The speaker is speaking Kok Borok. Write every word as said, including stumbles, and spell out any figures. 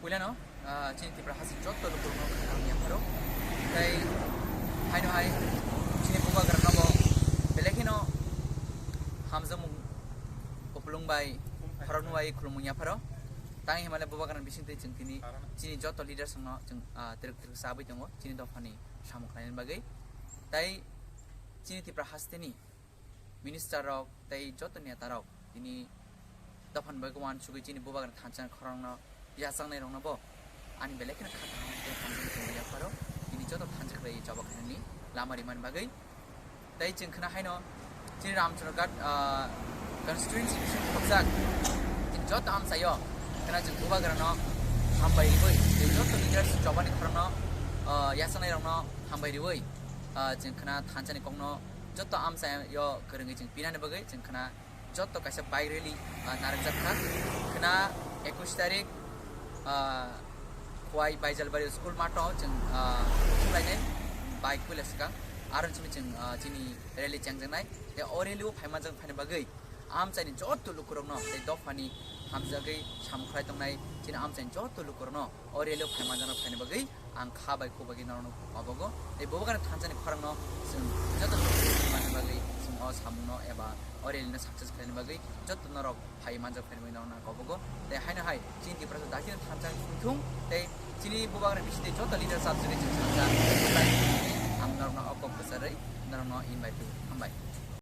Beleno, ah, chini Tipra hasi jotto lukurokno khakang yapharo. Tei haino hai chini bubagrano bo belai kheno hamjakmung kupulung bai khoroknwi khulumung yapharo. Tang himale bubagrani bisingtwi chwng tini chini jotto leaders rokno chwng, ah, twrwk twrwk sabwi tongo chini dophani samung khlainani bagwi. Tei chini Tipra hasteni minister rok tei joto neta rok tini dophani bagwi uansugwi chini bubagrani thansa khorokno yachaknai rokno bo ani belai kheno kha kaham tei hamjakmung tongwi yapharo tini joto thansa khlaiwi choba khainani lama rimani bagwi. Tei chwng khna haino chini Ramchandra Ghat, ah, constituency bising khobjak chini joto amchaio khna chwng bubagrano hambai riwi tei joto leaders chobani khorokno, ah, yachaknai rokno hambai riwi, ah, chwng khna thansani kokno joto amchaio kwrwngwi chwng pinani bagwi chwng khna joto kaisa bike rally, ah, narwkjak kha. Khna ekush tarik, ah, Khowai Baijalbari school matho chwng, ah, thumlainai bike puila swkang. Aro chini chwng, ah, chini rally chengjaknai. Tei o rally o phaimanjak phaini bagwi amchaini joto lukurokno tei dophani hamjagwi samung khlai tongnai chini amchaini joto lukurokno o rally o phaimanjakno phaini bagwi ang kha bai khuk bai norokno kobogo. Tei bubagrani thansani khorokno chwng joto manna bagwi chwng o samungno eba o rally no success khlaina bagwi joto norok phai manjak phaini bagwi norokno kobogo. Tei haino hai chini Tripura dakti thansa wngthung tei chini bubagrani bisingtwi joto leader subject chwng thansa khlai ang norokno o kok kwcharwi norokno invite khlai. Hambai.